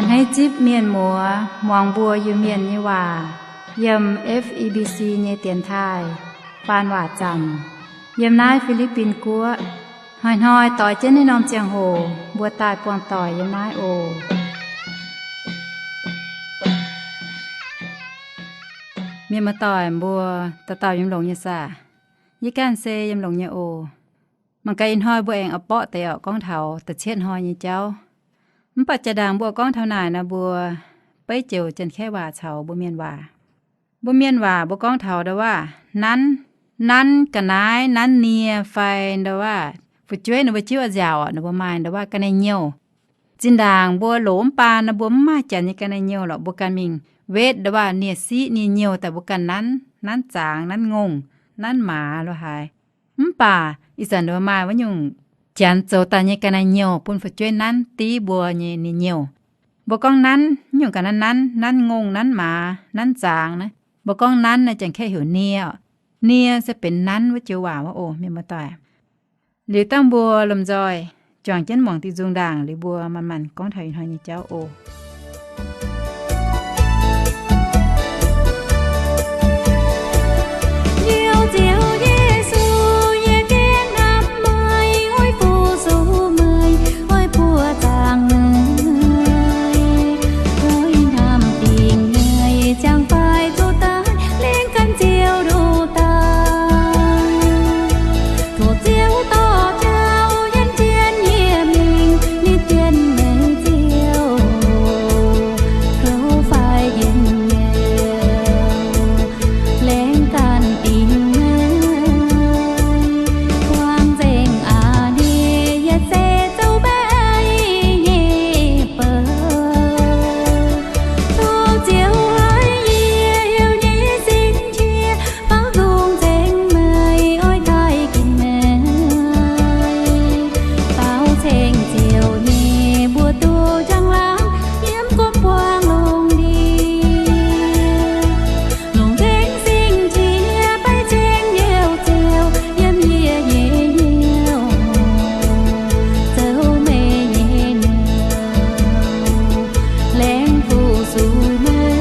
A'hneiv zipv mienh muoz muangx mbuo Iu-Mienh nyei waac yiem F E B C nyei dienx taaih faan waac zanc yiem naaiv Fi^li^bin Guoqv. Hnoi-hnoi doix jienv naaiv norm ziangh hoc mbuo daaih buangh doic yiem naaiv oc. Mienh muoz-doic mbuo, dauh dauh yiem longx nyei saah? Yie ganh se yiem longx nyei oc. Mangc gaax ih hnoi mbuo aengx oix borqv deix oc gorngv taux da'cietv hnoi nyei jauv. Mv baac jaa-ndaangc mbuo gorngv taux naaic nor, mbuo beiv joux Janx-Kaeqv waac caux mbuo Mienh waac. Mbuo Mienh waac mbuo gorngv taux ndau waac nanv, nanv ga'naaiv, nanv nie fai ndau waac fu'jueiv ninh mbuo jiuv nziaauc oc, ninh mbuo maaih ndau waac ga'naaiv-nyouh. Zinh ndaangc mbuo loz mv baan nor, mbuo mv maaih janx nyei ga'naaiv-nyouh lorqc, mbuo ganh mingh wetv ndau waac nie-siqv nie-nyouh daaih mbuo ganh nanv, nanv zaangz, nanv ngongh, nanv maaz lo haaix. Mv baac ih zanc ninh mbuo maaih wuov nyungc janx zoux daaih nyei ga'naaiv-nyouh bun fu'jueiv nanv div mbuo nyei nie-nyouh. Mbuo gorngv nanv, nyungc ga'naaiv nanv, nanv ngongh, nanv maaz, nanv zaangz naaiv, mbuo gorngv nanv naaiv Janx-Kaeqv heuc nie oc. Nie se benx nanv wuov joux waac wuov oc, mienh muoz-doic. Liuz dangh mbuo lomh nzoih juangc jienv muangx diuh nzung ndaangc liuz mbuo manc-manc gorngv taux ih hnoi nyei jauv oc. Liuz Ziouv Yesu, yie gengh hnamv meih, oix fu-sux meih, oix buoqc zaangc meih, oix hnamv dingc meih, ziangh faix zuqc daaih, lengh ganh Ziouv nduqc daaih. Tov Ziouv dorh jauv yienc jienv yie mingh, nitv jienv meih Ziouv, kouv faix njien-youh, lengh ganh dingc meih. Buangh nzengc a'hneiv yietc seix zoux mbaih nyei bouh. Tov Ziouv haiz yie heuc nyei sin-qiex, baaux nzung nzengc meih, oix taaih ginc meih. Baaux ceng Ziouv nyei mbuox nduqc njang-laangc, yiem gormx buangv lungh ndiev. Longc nzengc sin-qiex baih ceng Ziouv, Ziouv yiem yie nyei hnyouv, zoux meih nyei nouh, lengh fu-sux meih.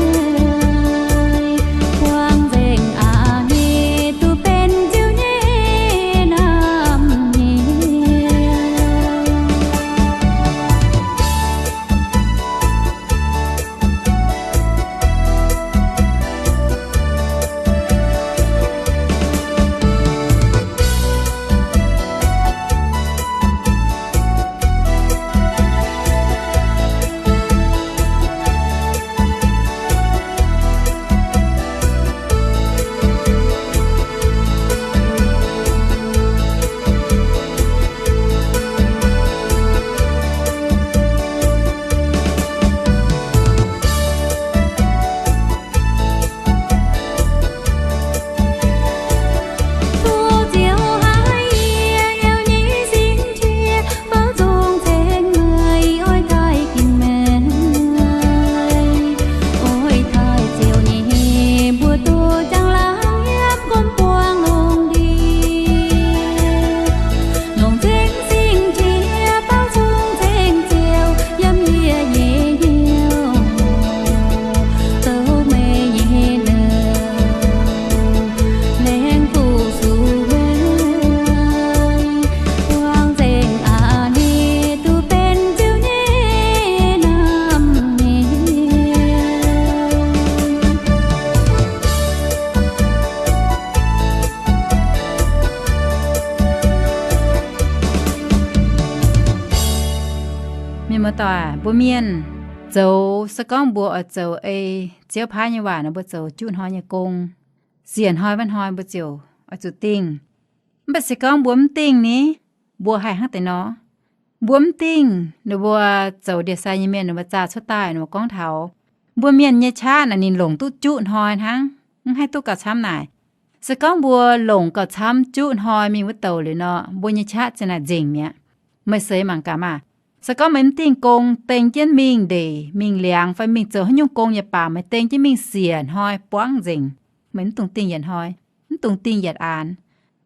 Buangh nzengc a'hneiv duqv benx Ziouv nyei hnamv hnyouv. Tov Ziouv haiz yie heuc nyei sin-qiex, baaux nzung nzengc meih, oix taaih ginc meih. Oix taaih Ziouv nyei mbuox nduqc njang-laangc, yiem gormx buangv lungh ndiev. Longc nzengc sin-qiex baaux nzung nzengc Ziouv, yiem yie nyei hnyouv, zoux meih nyei nouh, lengh fu-sux meih. Buangh nzengc a'hneiv duqv benx Ziouv nyei hnamv hnyouv. Mienh muoz-doic, mbuo mienh zoux, se gorngv mbuo oix zoux ei Ziouv paaiv nyei waac nor, mbuo zoux juqv hnoi nyei gong, siec hnoi wuov hnoi mbuo ziouc oix zuqc dingh. Mv baac se gorngv mbuo mv dingh ni, mbuo haih hnangv deix nor? Mbuo mv dingh, ninh mbuo zoux ndie-sai nyei mienh ninh mbuo zaah cuotv daaih ninh mbuo gorngv taux mbuo mienh nyei qaqv naaic ninh longc duqv juqv hnoi hnangv, mv haih duqv gauh camv naaic. Se gorngv mbuo longc gauh camv juqv hnoi mingh wuov douc liuz nor, mbuo nyei qaqv za'naaic nzengc mi'aqv. Meih seix mangc gaax maah! Se gorngv meih mv dingh gong, dengh jienv mingh ndeic mingh liangx fai mingh zoux haaix nyungc gong yaac baac, meih dengh jienv mingh siec hnoi buangv nzengc, meih mv dungx dingh yietc hnoi, mv dungx dingh yietc aanx.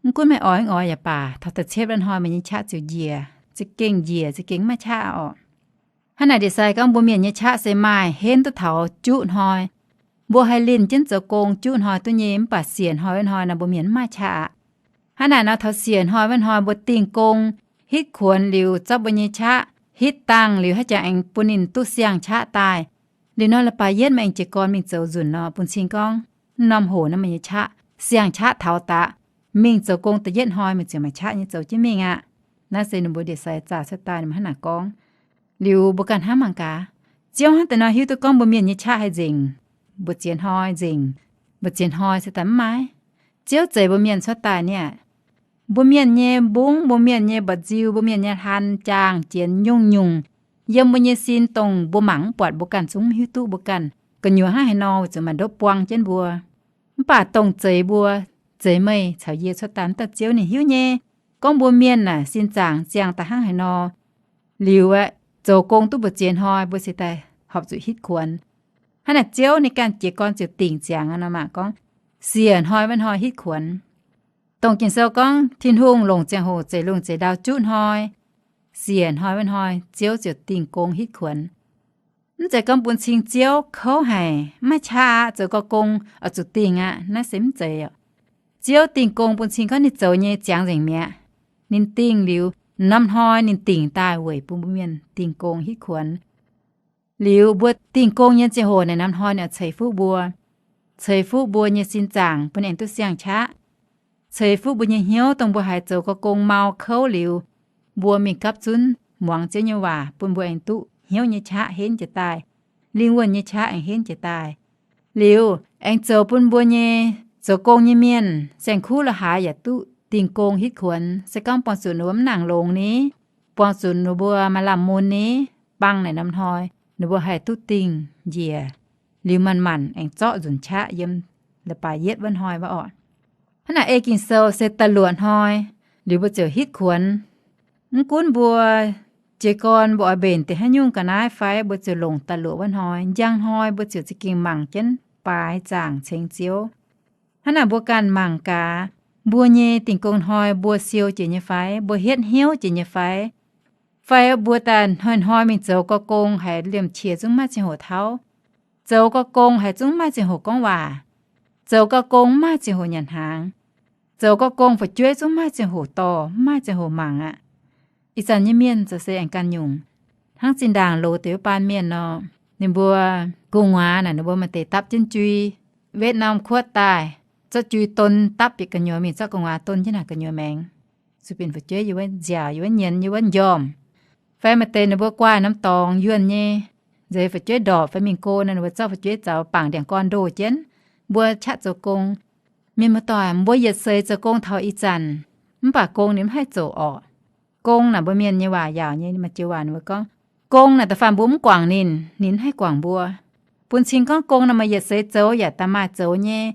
Mv gunv meih oix mv oix yaac baac, taux da'cietv wuov hnoi meih nyei qaqv ziouc njiec, za'gengh njiec, za'gengh mv maaih qaqv oc. Hnangv naaic ndie-sai gorngv mbuo mienh nyei qaqv se maaih henv duqv taux juqv hnoi. Mbuo haih linh jienv zoux gong juqv hnoi duqv nyei, mv baac siec hnoi wuov hnoi nor mbuo mienh mv maaih qaqv aqv. Hnangv naaic nor taux siec hnoi wuov hnoi mbuo dingh gong hitv kuonx liuz, zorqv mbuo nyei qaqv hitv dangh liuz, haaix jangx aengx bun ninh duqv siang-qaqv daaih. Liuz nor la'baaix yietv meih aengx jiez gorn mingh zoux nzunc nor, bun cing gorngv norm hoc nor meih nyei qaqv siang-qaqv taux daqv, mingh zoux gong da'yietv hnoi meih ziouc maaih qaqv nyei zoux jienv mingh aqv. Naaiv se ninh mbuo ndie-sai zaah cuotv daaih, ninh mbuo hnangv naaic gorngv. Liuz mbuo ganh hnamv mangc gaax, Ziouv hnangv deix nor hiuv duqv gorngv mbuo mienh nyei qaqv haih nzengc, mbu'ziex hnoi nzengc, mbu'ziex hnoi se daaih mv maaih. Ziouv zeix mbuo mienh cuotv daaih niaa. Mbuo mienh nyei mbungv, mbuo mienh nyei mba'nziu, mbuo mienh nyei hlan, jaang, jienx, nyungc-nyungc, yiem mbuo nyei sin dongh mbuo mangc mv buatc, mbuo ganh zungv mv hiuv duqv mbuo ganh gu'nyuoz hnangv haaix nor, weic zuqc maaih ndopv buang jienv mbuo. Mv baac dongh zeix mbuo, zeix meih caux yie cuotv daaih wuov dauh Ziouv ninh hiuv nyei, gorngv mbuo mienh naaic sin zaangc ziangh daaih hnangv haaix nor. Liuz aeqv, zoux gong duqv mbu'ziex hnoi mbuo se daaih horpc zuqc hitv kuonx. Hnangv naaic Ziouv ninh ganh jiez gorn ziouc dingc ziangx nor maah, gorngv siec hnoi wuov hnoi hitv kuonx. Dongh Ging-Sou gorngv Tin-Hungh longc ziangh hoc zeix lungh zeix ndau juqv hnoi, siec hnoi wuov hnoi Ziouv ziouc dingh gong hitv kuonx. Mv zeiz gorngv bun cing Ziouv kouv haic, mv maaih qaqv aqv, zoux gau gong oix zuqc dingh aqv, naaiv se mv zeiz oc. Ziouv dingh gong bun cing gorngv ninh zoux nyei ziangx nzengc mi'aqv. Ninh dingh liuz, norm hnoi ninh dingc daaih weic bun mbuo mienh dingh gong hitv kuonx. Liuz mbuo dingh gong nyei ziangh hoc naaic, norm hnoi ninh ceix fuqv mbuo, ceix fuqv mbuo nyei sin zaangc bun ninh duqv siang-qaqv, ceix fuqv mbuo nyei hnyouv dongh mbuo haiz zoux gau gong mau kouv liuz, mbuo mingh gapv zunv muangx Ziouv nyei waac bun mbuo aengx duqv hnyouv nyei qaqv henv jiez daaih, lingh wuonh nyei qaqv aengx henv jiez daaih. Liuz aengx zoux bun mbuo nyei zoux gong nyei mienh saeng-kuv lo haaix yaac duqv dingh gong hitv kuonx. Se gorngv buangh zuqc ninh mbuo mv nangc longx ni, buangh zuqc ninh mbuo maaih lamh mun ni, bang naaic norm hnoi ninh mbuo haih duqv dingh njiec, liuz manc-manc aengx zorqv nzunc qaqv yiem leiz-baaix yietv wuov hnoi wuov orqc. Hnangv naaic ei Ging-Sou se da'luoqc hnoi, liuz mbuo ziouc hitv kuonx. Mv gunv mbuo jiez gorn mbuo oix mbenc deix haaix nyungc ga'naaiv fai, mbuo ziouc longc da'luoqc wuov hnoi. Njang hnoi mbuo ziouc za'gengh mangc jienv baaix zaangc ceng Ziouv. Hnangv naaic mbuo ganh mangc gaax, mbuo nyei dingh gong hnoi mbuo siou jiex nyei fai, mbuo hietv hnyouv jiex nyei fai? Fai mbuo daaih hnoi-hnoi mingh zoux gau gong haiz liemh qiex zungv maaih ziangh hoc tauv, zoux gau gong haiz zungv maaih ziangh hoc gorngv waac, zoux gau gong maaih ziangh hoc nyanc hnaangx, zoux gau gong fu'jueiv zungv maaih ziangh hoc dorh, maaih ziangh hoc mangc aqv. Ih zanc nyei mienh zoux se aengx ganh nyungc. Hnangv zinh ndaangc loz deix wuov baan mienh nor, ninh mbuo gu'nguaaz naaic ninh mbuo maaih deix dapv jienv jui, wetv norm kuotv daaih, zorqv jui don dapv bieqc gu'nyuoz mingh, zorqv gu'nguaaz don jienv naaic gu'nyuoz maengx, zuqc binc fu'jueiv yiem wuov nziaauc, yiem wuov nyienz, yiem wuov njormh. Fai maaih deix ninh mbuo guaaih norm dorngx yuonh nyei, nzeix fu'jueiv ndorpc fai mingh go nor, ninh mbuo zorqv fu'jueiv zaux bangc ndiangx-gorn ndoh jienv. Mbuo qaqv zoux gong. Mienh muoz-doic, mbuo yietc seix zoux gong taux ih zanc, mv baac gong ninh mv haih zoux orqc. Gong naaic mbuo mienh nyei waac yaauc nyei, maaih joux waac ninh mbuo gorngv, gong naaic da'faanh mbuo mv guangc ninh, ninh mv haih guangc mbuo. Bun cing gorngv gong naaic maaih yietc seix zoux yaac da'maaih zoux nyei.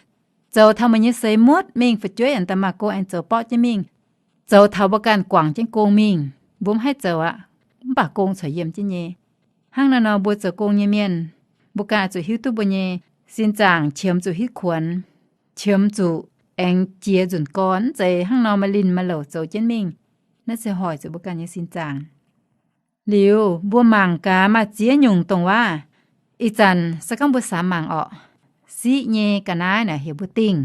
Zoux taux meih nyei seix muotv mingh, fu'jueiv yaac da'maaih gong aengx zoux borqv jienv mingh. Zoux taux mbuo ganh guangc jienv gong mingh, mbuo mv haih zoux aqv. Mv baac gong corc yiem jienv nyei. Hnangv naaiv nor mbuo zoux gong nyei mienh, mbuo ganh oix zuqc hiuv duqv mbuo nyei sin zaangc qiemx zuqc hitv kuonx, qiemx zuqc aengx jiex nzunc gorn, mv zeiz hnangv nor maaih linh maaih louc zoux jienv mingh. Naaiv se hoic zuqc mbuo ganh nyei sin zaangc. Liuz mbuo mangc gaax maaih ziex nyungc dongh waac. Ih zanc se gorngv mbuo samx mangc orqc, siqv nyei ga'naaiv naaic heuc mbuo dingh.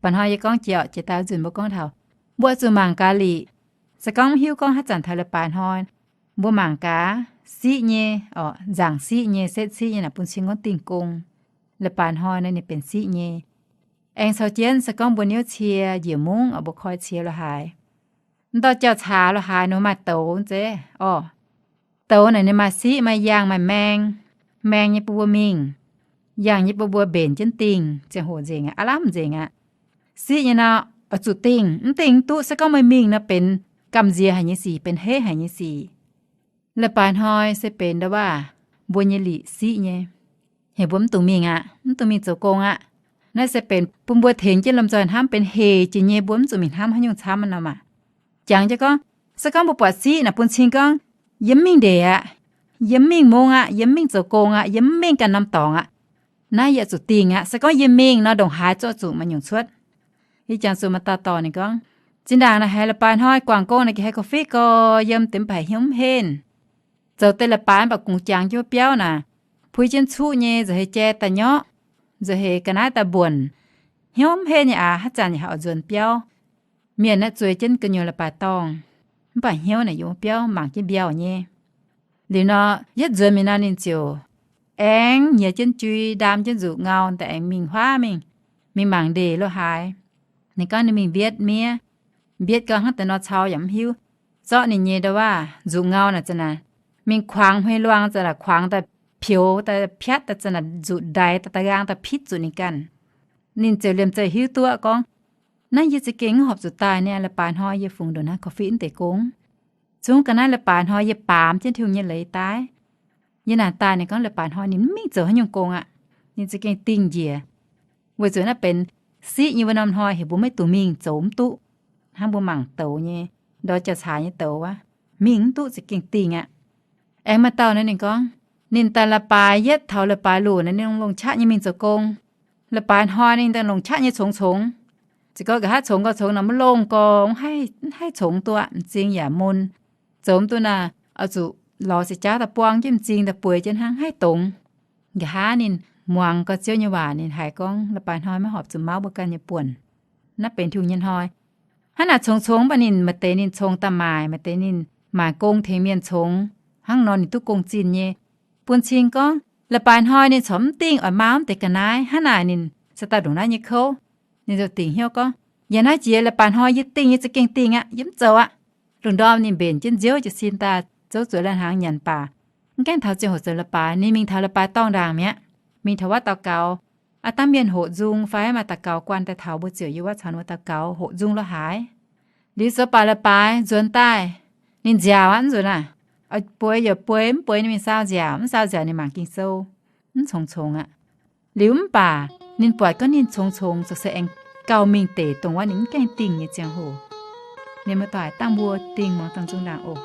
Ba'hnoi yie gorngv jiex orqc, jiex daaih wuov nzunc mbuo gorngv taux, mbuo oix zuqc mangc gaax liqc. Se gorngv mv hiuv gorngv haaix zanc taux leiz-baaix hnoi, mbuo mangc gaax siqv nyei orqc, nzaangc siqv nyei, setv siqv nyei naaic bun cing gorngv dingh gong. Leiz-baaix hnoi naaiv ninh benx siqv nyei. Aengx caux jienv se gorngv mbuo niouv cie njiec mungv orqc, mbuo koi cie lo haaix, m'ndorh jauv-caax lo haaix ninh maaih douz zeiv orqc. Douz naaic ninh maaih siqv, maaih yangh, maaih maeng. Maeng nyei bun mbuo mingh, yangh nyei bun mbuo mbenc jienv dingh, ziangh hoc nzengc aqv, aav lamh nzengc aqv. Siqv nyei nor, oix zuqc dingh. Mv dingh mv duqv. Se gorngv meih mingh nor benx gamh nziex haic nyei sic, benx heiv haic nyei sic. Leiz-baaix hnoi se benx ndau waac, mbuo nyei liqc siqv nyei, heuc mbuo mv dungx mingh aqv, mv dungx mingh zoux gong aqv. Naaiv se benx bun mbuo tengx jienv lomh nzoih hnamv, benx hec jiex nyei, mbuo mv zuqc mingh hnamv haaix nyungc camv nor maah. Jangx jienv gorngv, se gorngv mbuo buatc siqv naaic bun cing gorngv, yie mv mingh ndeic aqv, yie mv mingh mungv aqv, yie mv mingh zoux gong aqv, yie mv mingh ganh norm dorngx aqv. Naaiv yie zuqc dingh aqv. Se gorngv yie mingh nor, ndongc haaix zorqv zuqc maaih nyungc cuotv. Yie jangx zuqc maaih dauh dorc ninh gorngv, zinh ndaangc naaic haiz leiz-baaix hnoi guangc gong naaic gengh haiz gorqv-fiqv gorx yiem, deix mv baac hnyouv mv henv. Zoux deix leiz-baaix mv baac gungx jangx jienv wuov biauv naaic, pui jienv cuqv nyei, nzueic heix jai daaih nyorqv, nzueic heix ga'naaiv daaih mbuonc. Hnyouv mv henv nyei aac, haaix zanc yaac haih oix nzuonx biauv. Mienh naaiv zueiz jienv gu'nyuoz leiz-baaix dorngh, mv baac hnyouv naaic yiem wuov biauv mangc jienv mbiauh nyei. Liuz nor, yietv nzuonx mingh nor ninh ziouc aengx nyiex jienv jui, ndaam jienv nzuqc ngau daaih aengx mingh huaav mingh, mingh mangc ndeic lo haaix. Ninh gorngv ninh mingh mbietv miev. Mbietv gau hnangv deix nor cau yaac mv hiuv. Zorqv ninh nyei ndo waav nzuqc ngau naaic zanc naaic, mingh kuangx hmei luang zanc naaic, kuangx daaih pioux daaih piatv daaih zanc naaic, nzuqc ndaix daaih da'nqaang daaih pitv zuqc ninh ganh. Ninh ziouc liemh zeih hiuv duqv gorngv, naaiv yie za'gengh mv horpc zuqc daaih niaa, leiz-baaix hnoi yie fungx ndongc naaiv korv-fiqv mv deix gong. Zungv ga'naaiv leiz-baaix hnoi yie baamz jienv Tin-Hungh nyei leiz daaih. Yie naaic daaih ninh gorngv leiz-baaix hnoi ninh mv mingh zoux haaix nyungc gong aqv. Ninh za'gengh dingh njiec. Weic zuqc naaiv benx siqv nyei wuov norm hnoi heuc mbuo maiv dungx mingh, zoux mv duqv. Hnangv mbuo mangc douz nyei, ndortv jauv-caax nyei douz wuov, mingh mv duqv, za'gengh dingh aqv. Aengx maaih dauh naaiv ninh gorngv, ninh daaih leiz-baaix yietv taux leiz-baaix luoqc naaic ninh longc qaqv nyei mingh zoux gong. Leiz-baaix hnoi ninh daaih longc qaqv nyei congx congx. Ziouc gorngv nqa'haav congx gau congx nor maiv longh gorx, mv haih congx duqv, m'zing yaac mun. Zoux mv duqv naaic, oix zuqc lorz se jauv daaih buang jienv m'zing daaih bueix jienv hnangv, haih dongz. Nqa'haav ninh muangx gau Ziouv nyei waac, ninh haiz gorngv leiz-baaix hnoi maiv horpc zuqc mauv mbuo ganh nyei buonc. Naaiv benx Tin-Hungh nyei hnoi. Hnangv naaic congx congx mv baac ninh maaih deix ninh congx daaih maaic, maaih deix ninh maaic gong tengx mienh congx. Hnangv nor ninh duqv gong-zinh nyei. Bun cing gorngv leiz-baaix hnoi ninh corc mv dingh oix mauv mv deix ga'naaiv. Hnangv naaic ninh se daaih ndongc naaiv nyei kouv. Ninh ziouc dingc hnyouv gorngv, yaac naaiv jiex leiz-baaix hnoi yie dingh nyei za'gengh dingh aqv, yie mv zoux aqv. Lungh ndorm ninh mbenc jienv nziouv jiez sin daaih zouv zueiz lai-hnaangx nyanc baac, mv gaengh taux ziangh hoc zoux leiz-baaix, ninh mingh taux leiz-baaix dorngh ndaangc mi'aqv. Mingh taux wuov daux gaux, aav dangh mienh hoqc nzung fai maaih daux gaux guanh daaih taux mbuo ziouc yiem wuov caux ninh mbuo daux gaux hoqc nzung lo haaix. Liuz zoux baac leiz-baaix nzuonx daaih, ninh nziaauc aqv, mv nzunc naaic. Bueix yaac bueix, mv bueix ninh mingh saau nziaauc, mv saau nziaauc ninh mangc Ging-Sou, mv congx congx aqv. Liuz mv baac ninh buatc gorngv ninh congx congx ziouc se aengx gauh mingh deic dongh wuov ninh mv gaengh dingh nyei ziangh hoc. Mienh muoz-doic, dangh mbuo dingh muangx dangh nzung ndaangc oc.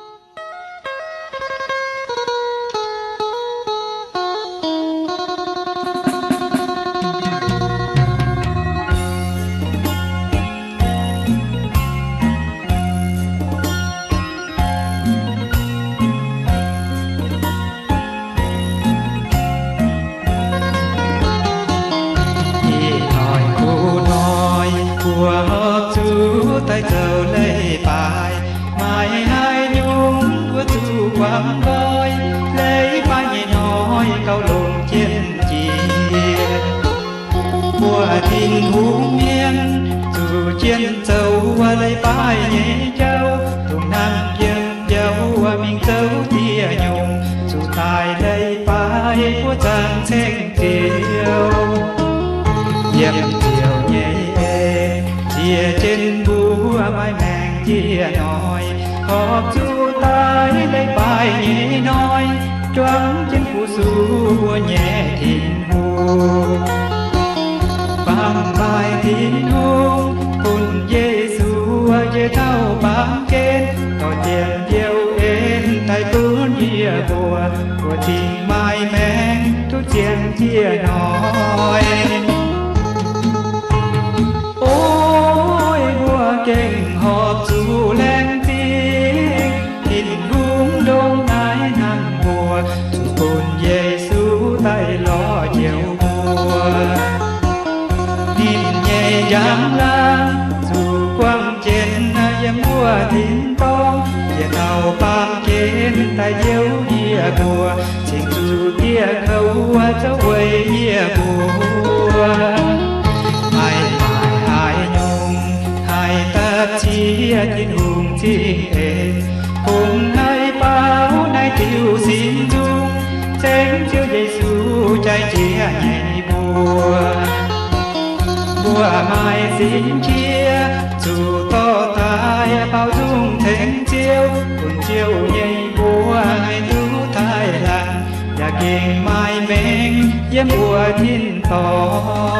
Ih hnoi kuv hnoi mbuo horpc zuqc daaih zoux leiz-baaix, maaih haaix nyungc mbuo zuqc guangc nqoi. Leiz-baaix nyei hnoi gauh longc jienv jiex, mbuo Tin-Hungh mienh zuqc jienv zoux leiz-baaix nyei jauv, dongh hnangv yiem jauv mingh zoux dieh nyungc, zuqc daaih leiz-baaix mbuo zaangc ceng Ziouv. Yiem Ziouv nyei en, ziex jienv mbuo maaih maengc jienv hnoi, horpc zuqc daaih leiz-baaix nyei hnoi, juangc jienv fu-sux mbuo nyei Tin-Hungh. Baamh maaih Tin-Hungh bun Yesu njiec taux baamh gen, dorh Ziouv nyei en daaih bun yie mbuo, mbuo cingx maaih maengc duqv zien jienv hnoi. O, mbuo gengh horpc zuqc laengz zingh Tin-Hungh ndongc naaiv hnangv mbuo, zuqc bun Yesu daaih lorz Ziouv mbuo. Ninh nyei njang-laangc zuqc buangh jienv yiem mbuo tin-dorngh, njiec taux baamh gen daaih njoux yie mbuo, cingx zuqc dieh kouv zouv weic yie mbuo. Haih maaih haaix nyungc haih dapv ziex Tin-Hungh cing-en, kungx haih baaux naaiv diuh sin nzung, ceng Ziouv Yesu jai jiex nyei mbuo. Mbuo maaih sin-qiex zuqc dorh daaih baaux nzung ceng Ziouv, bun Ziouv nyei mbuox haih duqv taaih laanh, yaac gengh maaih maengc yiem mbuo tin-dorngh.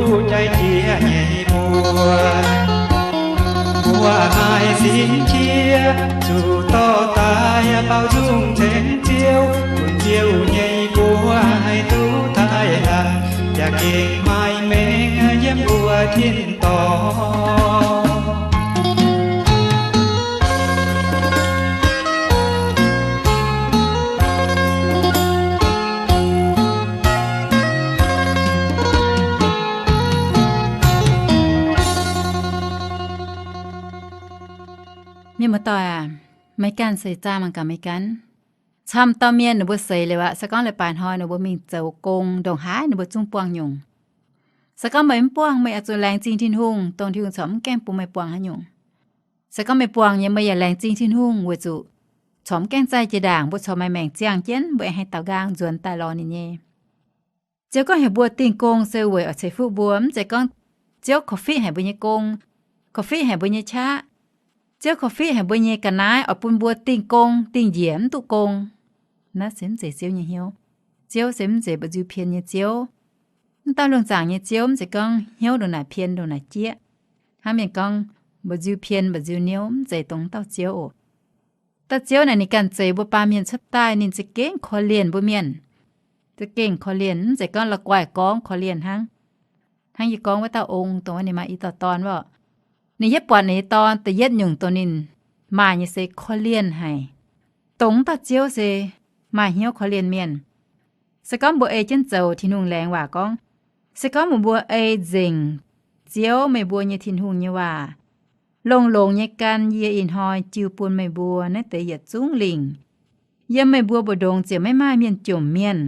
Jai jiex nyei mbuo, mbuo maaih sin qiex zuqc dorh daaih baaux nzung ceng Ziouv, bun Ziouv nyei mbuox haih duqv taaih laanh, yaac gengh maaih mengh yiem mbuo tin-dorngh. Mienh muoz-doic aac, meih ganh seix zaangh mangc gaax meih ganh. Camv dauh mienh ninh mbuo seix liuz aqv, se gorngv leiz-baaix hnoi ninh mbuo mingh zoux gong ndongc haaix ninh mbuo zungv buangh nyungc. Se gorngv meih mv buangh, meih oix zuqc laengz zingh Tin-Hungh, dongh Tin-Hungh corc mv gaengh bun meih buangh haaix nyungc. Se gorngv meih buangh nyei, meih yaac laengz zingh Tin-Hungh weic zuqc corc mv gaengh zaih jiex ndaangc, mbuo corc maaih maengc ziangh jienv, mbuo aengx haih daaux nqaang nzuonx daaih lorz ninh nyei. Ziouv gorngv heuc mbuo dingh gong se weic oix ceix fuqv mbuo, mv zeiz gorngv Ziouv korv-fiqv haic mbuo nyei gong, korv-fiqv haic mbuo nyei qaqv. Ziouv korv-fiqv haic mbuo nyei ga'naaiv oix bun mbuo dingh gong dingh njiec mv duqv gong. Naaiv se mv zeiz Ziouv nyei hnyouv. Ziouv se mv zeiz mba'nziu pien nyei Ziouv. Mv dauh lungh zaangc nyei Ziouv mv zeiz gorngv hnyouv ndongc naaic pien ndongc naaic jieqv. Hnangv mienh gorngv mba'nziu pien mba'nziu niouv, mv zeiz dongh dauh Ziouv oc. Dauh Ziouv naaic ninh ganh zeix mbuo baamh mienh cuotv daaih, ninh za'gengh korv-lienh mbuo mienh. Za'gengh korv-lienh, mv zeiz gorngv la'guaih gorngv korv-lienh hnangv. Hnangv yie gorngv wuov dauh ong, dongh wuov ninh maaih i dauh dorn wuov, ninh yietv buatc ninh nyei dorn da'yietv nyungc dongh ninh maaih nyei se korv-lienh haic. Dongh wuov dauh Ziouv se maaih hnyouv korv-lienh mienh. Se gorngv mbuo ei jienv zoux, Tin-Hungh laengz waac gorngv, se gorngv meih mbuo ei nzengc Ziouv, meih mbuo nyei Tin-Hungh nyei waac, longx-longx nyei gan yie ih hnoi jiu bun meih mbuo naaiv deix yietc zungv lingc, yiem meih mbuo mbu'ndongx ziouc maiv maaih mienh jomc mienh,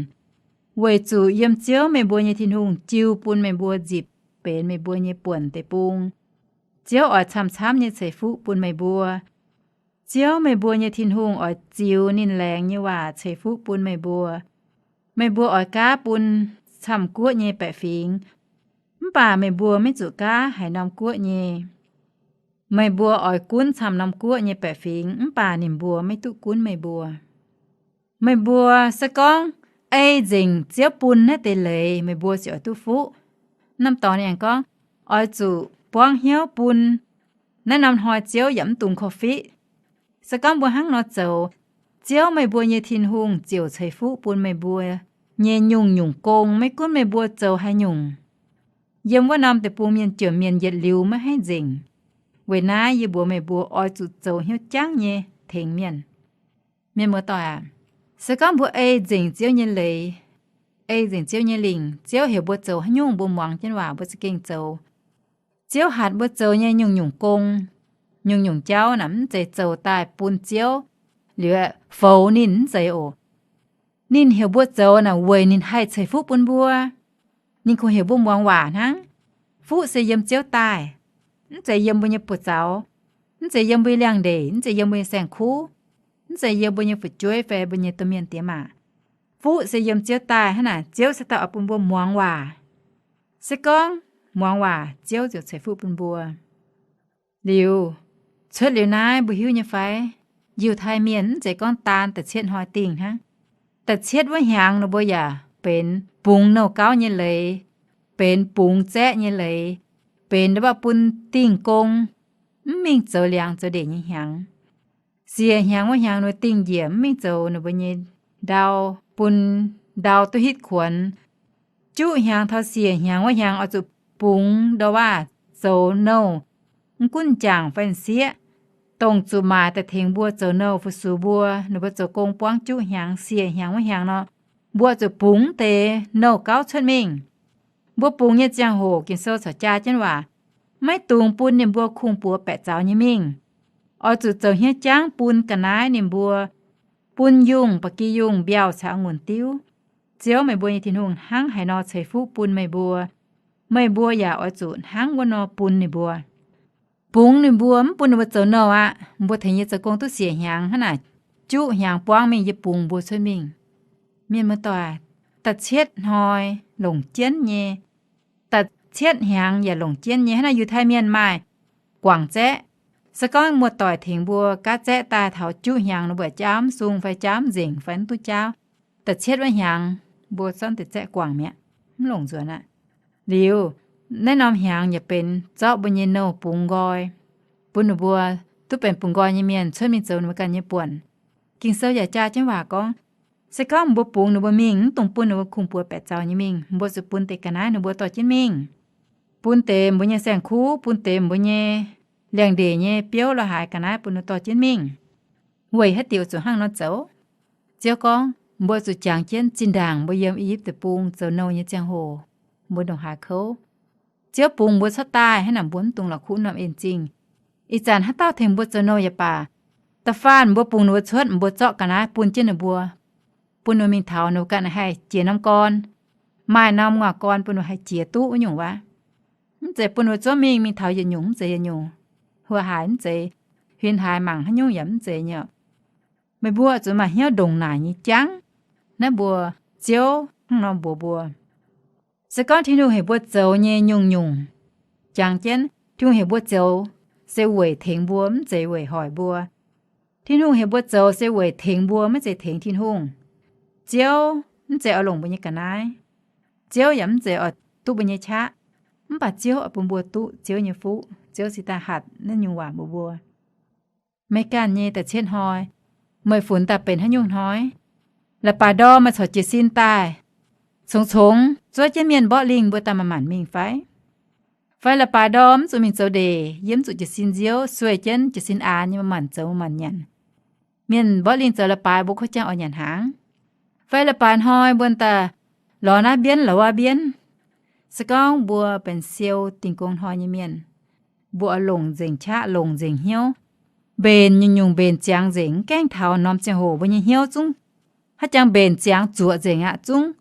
weic zuqc yiem Ziouv, meih mbuo nyei Tin-Hungh, jiu bun meih mbuo nzipc benx meih mbuo nyei buonc deic-bung. Ziouv oix camv-camv nyei ceix fuqv bun meih mbuo. Ziouv, meih mbuo nyei Tin-Hungh, oix ziux ninh laengz nyei waac ceix fuqv bun meih mbuo. Meih mbuo oix gaav bun camv-guoqv nyei baeqc fingx, mv baac meih mbuo maiv zuqc gaav haaix norm guoqv nyei. Meih mbuo oix gunv camv norm guoqv nyei baeqc fingx, mv baac ninh mbuo maiv duqv gunv meih mbuo. Meih mbuo se gorngv ei nzengc Ziouv bun naaiv deix leiz, meih mbuo ziouc oix duqv fuqv. Norm dorngx ninh aengx gorngv, oix zuqc buangv hnyouv bun. Naaiv norm hnoi Ziouv yaac mv dungx korv-fiqv. Se gorngv mbuo hnangv nor zoux, Ziouv, meih mbuo nyei Tin-Hungh, ziouc ceix fuqv bun meih mbuo nyei nyungc-nyungc gong, maiv gunv meih mbuo zoux haaix nyungc. Yiem wuov norm deic-bung mienh jomc mienh yietc liuz maiv haih nzengc. Weic naaiv yie mbuox meih mbuo oix zuqc zoux hnyouv jangv nyei tengx mienh. Mienh muoz-doic aac, se gorngv mbuo ei nzengc Ziouv nyei leiz, ei nzengc Ziouv nyei lingc, Ziouv heuc mbuo zoux haaix nyungc mbuo muangx jienv waac mbuo za'gengh zoux. Ziouv hatc mbuo zoux nyei nyungc-nyungc gong, nyungc-nyungc jauv naaic mv zeiz zoux daaih bun Ziouv liuz foux ninh, mv zeiz oc. Ninh heuc mbuo zoux naaic weic ninh haih ceix fuqv bun mbuo. Ninh kungx heuc mbuo muangx waac hnangv. Fuqv se yiem Ziouv daaih, mv zeiz yiem mbuo nyei buoz-zaux, mv zeiz yiem mbuo nyei liangx-ndeic, mv zeiz yiem mbuo nyei saeng-kuv, mv zeiz yiem mbuo nyei fu'jueiv fai mbuo nyei domh mienh diex maac. Fuqv se yiem Ziouv daaih. Hnangv naaic Ziouv se dauh oix bun mbuo muangx waac. Se gorngv muangx waac, Ziouv ziouc ceix fuqv bun mbuo. Liuz, cuotv liuz naaiv mbuo hiuv nyei fai, Yiutai Mienh mv zeiz gorngv daan da'cietv hnoi dingh hnangv. Da'cietv wuov hnyangx ninh mbuo yaac benx bungx nouh gauv nyei leiz, benx bungx zaeqv nyei leiz, benx nda'bauh bun dingh gong, mv mingh zoux liangx zoux ndeic nyei hnyangx. Siec hnyangx wuov hnyangx ninh mbuo dingh njiec mv mingh zoux ninh mbuo nyei ndau, bun ndau duqv hitv kuonx. Juqv hnyangx taux siec hnyangx wuov hnyangx oix zuqc bungx ndau-waac zoux nouh, mv gunv m'jangc fai m'sieqv, dongh zuqc maaic daaih tengx mbuo zoux nouh fu-sux mbuo. Ninh mbuo zoux gong buangv juqv hnyangx, siec hnyangx wuov hnyangx nor, mbuo zuqc bungx deix nouh gauv cuotv mingh. Mbuo bungx nyei ziangh hoc Ging-Sou corc jaa jienv waac, maiv dungx bun ninh mbuo kungx-buoz baeqc zaux nyei mingh. Oix zuqc zoux hnyouv jangv bun ga'naaiv ninh mbuo, bun yungh, ba'gi yungh, mbiauh caux a'ngunc diuv. Ziouv, meih mbuo nyei Tin-Hungh, hnangv haaix nor ceix fuqv bun meih mbuo, meih mbuo yaac oix zuqc hnangv wuov nor bun ninh mbuo. Bungx ninh mbuo, mv bun ninh mbuo zoux nouh aqv. Mbuo tengx yie zoux gong duqv siec hnyangx, hnangv naaic juqv hnyangx buangv mingh yie bungx mbuo cuotv mingh. Mienh muoz-doic, da'cietv hnoi longc jienv nyei, da'cietv hnyangx yaac longc jienv nyei. Hnangv naaic Yiutai Mienh maaih guangc zaeqv. Se gorngv muoz-doic tengx mbuo gaatv zaeqv daaih taux juqv hnyangx, ninh mbuo jaauv mv sung fai jaauv mv nzengc fai mv duqv jaauv, da'cietv wuov hnyangx mbuo zorqv deix zaeqv guangc mi'aqv, mv longc nzuonx aqv. Liuz, Naaiv norm hnyangx yaac benx zorqv mbuo nyei nouh bungx nqoi, bun ninh mbuo duqv benx bungx nqoi nyei mienh cuotv mingh zoux ninh mbuo ganh nyei buonc. Ging-Sou yaac jaa jienv waac gorngv, se gorngv mbuo bungx ninh mbuo mingh, mv dungx bun ninh mbuo kungx-buoz baeqc zaux nyei mingh. Mbuo zuqc bun deix ga'naaiv ninh mbuo dorh jienv mingh, bun deix mbuo nyei saeng-kuv, bun deix mbuo nyei liangx-ndeic nyei biouv la'haaix ga'naaiv bun ninh dorh jienv mingh. Weic haaix diuc zuqc hnangv nor zoux? Ziouv gorngv mbuo zuqc jangx jienv zinh ndaangc mbuo yiem I^yipv Deic-Bung zoux nouh nyei ziangh hoc, mbuo ndongc haaix kouv. Ziouv bungx mbuo cuotv daaih hnangv naaic, mbuo mv dungx la'kuqv norm en-zingh. Ih zanc haaix dauh tengx mbuo zoux nouh yaac baac, da'faanh mbuo bungx ninh mbuo cuotv, mbuo zorqv ga'naaiv bun jienv ninh mbuo, bun ninh mbuo mingh taux ninh mbuo ganh haih jiex norm gorn, maaih norm nguaaz-gorn bun ninh mbuo haih jiex duqv wuov nyungc waac. Mv zeiz bun ninh mbuo zuov mingh, mingh taux yietc nyungc mv zeiz yietc nyungc, huo haaix mv zeiz, huin haaix mangc haaix nyungc yaac mv zeiz nyei. Meih mbuo zuqc maaih hnyouv ndongc naaic nyei jangv. Naaiv mbuo, Ziouv hnangv nor mbuox mbuo, se gorngv Tin-Hungh heuc mbuo zoux nyei nyungc-nyungc, jangx jienv Tin-Hungh heuc mbuo zoux se weic tengx mbuo, mv zeiz weic hoic mbuo. Tin-Hungh heuc mbuo zoux se weic tengx mbuo, maiv zeiz tengx Tin-Hungh. Ziouv mv zeiz oix longc mbuo nyei ga'naaiv. Ziouv yaac mv zeiz oix duqv mbuo nyei qaqv. Mv baac Ziouv oix bun mbuo duqv Ziouv nyei fuqv. Ziouv cingx daaih hatc naaiv nyungc waac mbuox mbuo. Meih ganh nyei da'cietv hnoi, meih funx daaih benx haaix nyungc hnoi? Leiz-baaix ndorm meih corc jiez sin daaih, congx-congx zuov jienv mienh mborqv lingh mbuo daaih manc-manc mingh fai? Fai leiz-baaix ndorm mv zuqc mingh zoux ndeic, yie mv zuqc jiez sin nziouv, sueih jienv jiez sin aanx nyei, manc-manc zoux manc-manc nyanc. Mienh mborqv lingh zoux leiz-baaix, mbuo kuv jangv oix nyanc hnaangx. Fai leiz-baaix hnoi mbuo daaih lorz naaiv mbienv lorz wuov mbienv. Se gorngv mbuo benx siou dingh gong hnoi nyei mienh, mbuo oix longc nzengc qaqv, longc nzengc hnyouv, mbenc nyungc-nyungc mbenc ziangx nzengc, mv gaengh taux norm ziangh hoc mbuo nyei hnyouv zungv haaix jangx mbenc ziangx zuoqc nzengc aqv, zungv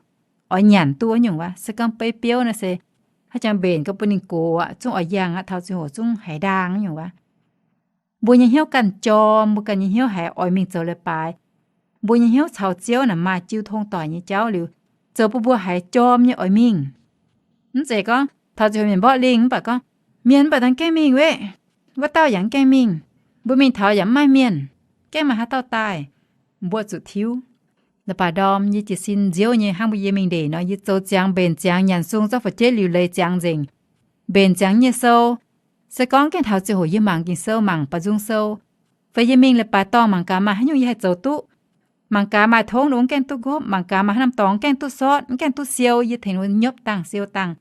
oix nyanc duqv wuov nyungc waac. Se gorngv beiv biouv naaiv se haaix jangx mbenc gau bun ninh gox aqv, zungv oix yangh aqv, taux ziangh hoc zungv haiz ndaang wuov nyungc waac. Mbuo nyei hnyouv ganh jorm, mbuo ganh nyei hnyouv haiz oix mingh zoux leiz-baaix. Mbuo nyei hnyouv caux Ziouv naaic maaih jiu tong doic nyei jauv liuz, zoux bun mbuo haiz jorm nyei oix mingh. Mv zeiz gorngv taux ziouc mienh mborqv lingh mv baac gorngv, mienh mv baac dangh gaengh mingh weqv, wuov dauh yaac mv gaengh mingh. Mbuo mingh taux yaac mv maaih mienh, gaengh maaih haaix dauh daaih. Mbuo zuqc tiuv. Leiz-baaix ndorm yie jiez sin nziouv nyei hnangv mbuo yie mingh ndeic nor, yie zoux ziangx mbenc ziangx, nyanc sung zorqv fu'jueiv liuc leiz ziangx nzengc, mbenc ziangx nyei sou. Se gorngv gaengh taux ziangh hoc yie mangc Ging-Sou, mangc Baaix Nzung Sou, fai yie mingh leiz-baaix dorngh mangc gaax maaih haaix nyungc yie haih zoux duqv. Mangc gaax maaih tongv ninh mbuo mv gaengh duqv nqopv, mangc gaax maaih haaix norm dorngx mv gaengh duqv sortv, mv gaengh duqv siou, yie tengx ninh mbuo nyopv dangh, siou dangh.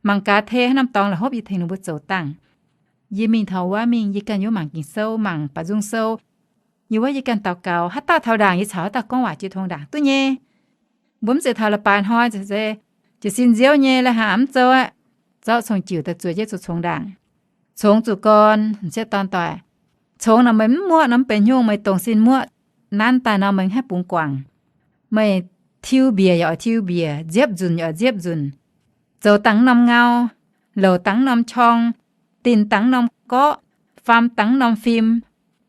Mangc gaax tengx haaix norm dorngx la'hopv, yie tengx ninh mbuo zoux dangh. Yie mingh taux wuov mingh, yie ganh yiem mangc Ging-Sou, mangc Baaix Nzung Sou. Yie wuov yie ganh daux gaux, haaix dauh taux ndaangc yie caux haaix dauh gorngv waac jiu tong ndaangc duqv nyei. Mbuo mv zeiz taux leiz-baaix hnoi, jiez sin nziouv nyei, lai-hnaangx mv zoux aqv, zorqv cong-jiuc daaih zueiz jienv zuqc congx ndaangc. Congx zuqc gorn, m'sieqv dorn doic. Congx nor meih mv muoqv nor mv benx haaix nyungc, meih dongh sin muoqv, nanv daaih nor meih mv haih bungx guangc. Meih tiu mbiec yaac oix tiu mbiec, nziepv nzunc yaac oix nziepv nzunc. Zoux dangh norm ngau, louc dangh norm qorng, dinh dangh norm gorqv, faam dangh norm fim.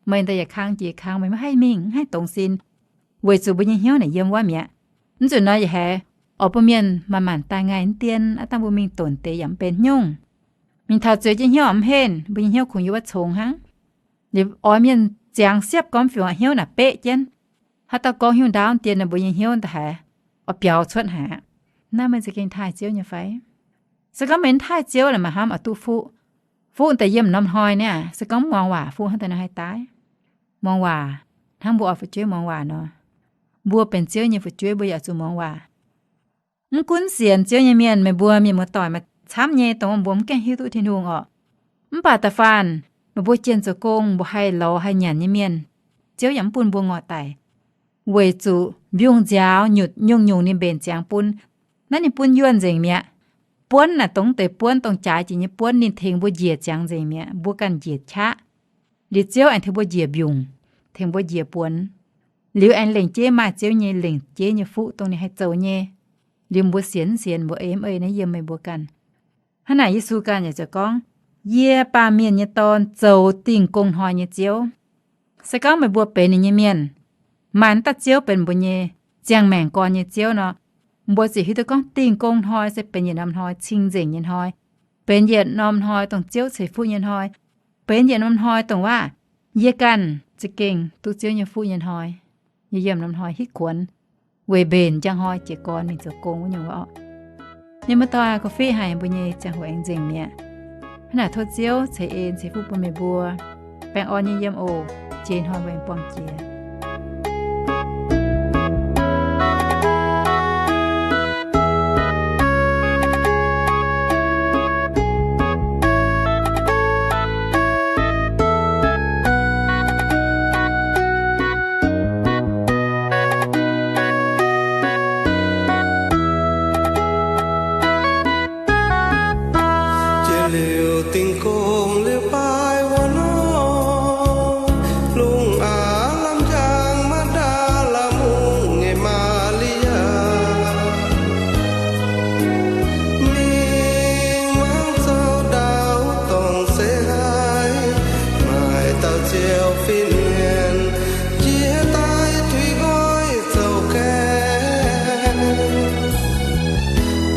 Meih daaih yaac kang jiex kang, meih mv haih mingh, mv haih dongz sin, weic zuqc mbuo nyei hnyouv naaic yiem wuov mi'aqv. Mv nzunc nor yaac haiz oix bun mienh manc-manc daaih ngaih mv dien, aav dangh mbuo mingh donc deix yaac mv benx nyungc. Mingh taux zueiz jienv hnyouv mv henv, mbuo nyei hnyouv kungx yiem wuov congx hnangv. Liuz oix mienh ziangx siepv gormx fiuv hnyouv naaic beqv jienv. Haaix dauh gorngv hnyouv ndaauv dien, mbuo nyei hnyouv daaih haiz oix biaux cuotv haic aqv. Naaiv meih za'gengh taaih Ziouv nyei fai? Se gorngv meih mv taaih Ziouv, la'maah hnamv oix duqv fuqv. Fuqv daaih yiem norm hnoi niaa. Se gorngv mv muangx waac, fuqv hnangv daaih nor haih daaih? Muangx waac hnangv mbuo oix fu'jueiv muangx waac nor, mbuo benx Ziouv nyei fu'jueiv mbuo yaac zuqc muangx waac. Mv gunv sienx Ziouv nyei mienh, meih mbuo mienh muoz-doic maaih camv nyei dongh mbuo mv gaengh hiuv duqv Tin-Hungh orqc. Mv baac da'faanh meih mbuo jienh zoux gong, mbuo haih lorz haih nyanc nyei mienh, Ziouv yaac mv bun mbuo ngorc daic, weic zuqc mbiungc-nziaaux nyutc nyungc-nyungc ninh mbenc ziangx bun. Naaiv ninh bun yuonh nzengc mi'aqv. Buonv naaic dongh deix buonv, dongh jaaix jiex nyei buonv, ninh tengx mbuo njiec ziangx nzengc mi'aqv. Mbuo ganh njiec qaqv. Liuz Ziouv aengx tengx mbuo njiec mbiungc, tengx mbuo njiec buonx. Liuz aengx lengc jeiv maaih Ziouv nyei lengc jeiv nyei fuqv dongh ninh haih zoux nyei. Liuz mbuo sienx mv sienx, mbuo ei mv ei, naaiv yiem meih mbuo ganh. Hnangv naaic Yesu ganh yaac ziouc gorngv, Yie, Baamh Mienh nyei Dorn, zoux Dingh Gong Hnoi nyei Ziouv. Se gorngv meih mbuo benx ninh nyei mienh, maaih daaih Ziouv benx mbuo nyei ziangh maengc gorn nyei Ziouv nor, mbuo ziouc hiuv duqv gorngv Dingh Gong Hnoi se benx yietc norm hnoi cing-nzengc nyei hnoi, benx yietc norm hnoi dongh Ziouv ceix fuqv nyei hnoi, benx yietc norm hnoi dongh waac yie ganh za'gengh duqv Ziouv nyei fuqv nyei hnoi. Yie yiem norm hnoi hitv kuonx, weic mbenc njang hnoi jiez gorn mingh zoux gong wuov nyungc orqc. Mienh muoz-doic, korv-fiqv haic mbuo nyei ziangh hoc aengx nzengc mi'aqv. Hnangv naaic tov Ziouv ceix en ceix fuqv bun meih mbuo. Baengh orn nyei yiem oc. Jiex hnoi mbuo aengx buangh jiex. Jiex liuz dingh gong liuz baaix wuov nor, lungh aav lamh njang Maa^ndaa^laa mungv nyei Maa^li^yaa, mingh muangx zoux ndau dongh se haiz maaih dauh Ziouv fin-mienh njiec daaih tuix nqoi zoux gaengh.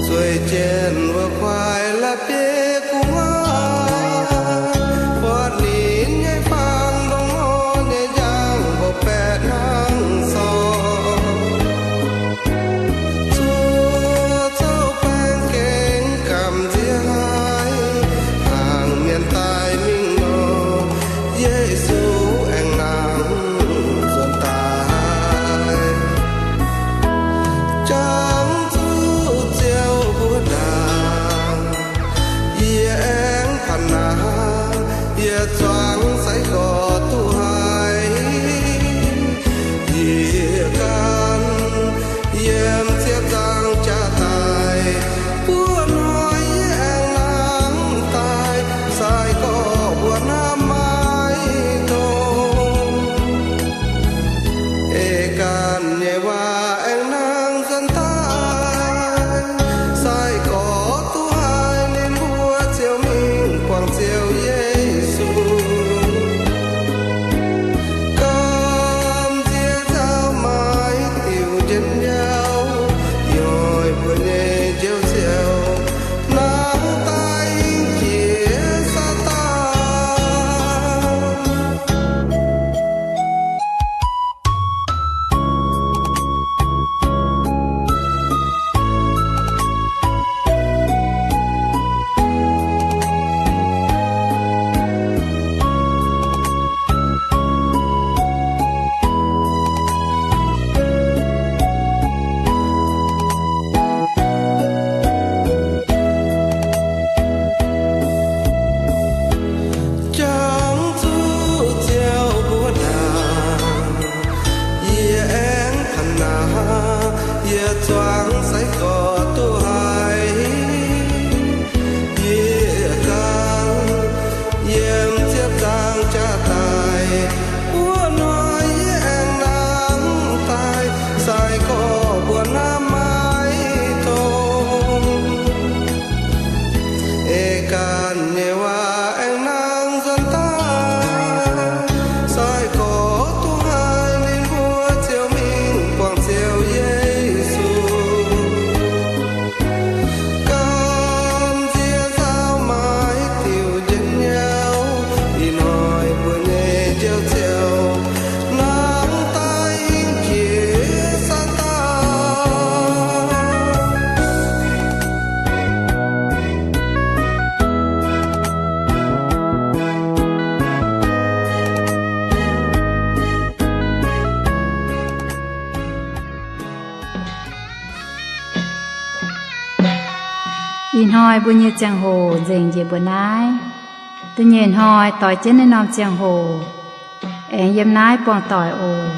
Zueih jienv wuov kuaaiv la'bieiv gu'nguaaic, buatc ninh nyei fangx ndongc nor nyei njang mbuo baeqc hnangv sorc. Zuov zouv baeng gengh gamh nziex haic, hnangv mienh daaih mingh nor, Yesu aengx nangh nzuonx daaih. Jangx zuqc Ziouv mbuo ndaangc, yie aengx panh naav, yie zuangx sai-gorx duqv haiz. Yie ganh yiem ziepc nzaangc jaax daaih, buo hnoi yie aengx nangh daaih, sai-gorx mbuo hnamv maiv tong. Ei ganh nyei waac aengx nangh nzuonx daaih, sai-gorx duqv haiz ninh mbuo ziouc mingh buangh Ziouv Yesu. Gamh nziex nzauh maaiz diuc njien-youh, ih hnoi mbuo nyei Njoux Ziouv nangh daaih yiem jiex Saadaan. Jangx zuqc Ziouv mbuo ndaangc, yie aengx panh naav, yie zuangx sai-gorx duqv haiz. Yie ganh yiem ziepc nzaangc jaax daaih, buo hnoi yie aengx nangh daaih, sai-gorx mbuo hnamv maiv tong. Ei ganh nyei waac aengx nangh nzuonx daaih, sai-gorx duqv haiz ninh mbuo ziouc mingh buangh Ziouv Yesu. Gamh nziex nzauh maaiz diuc njien-youh, ih hnoi mbuo nyei Njoux Ziouv nangh daaih yiem jiex Saadaan. Ih hnoi mbuo nyei ziangh hoc nzengc njiec mbuo naaiv. Da'nyeic hnoi doix jienv naaiv norm ziangh hoc aengx yiem naaiv buangh doic oc.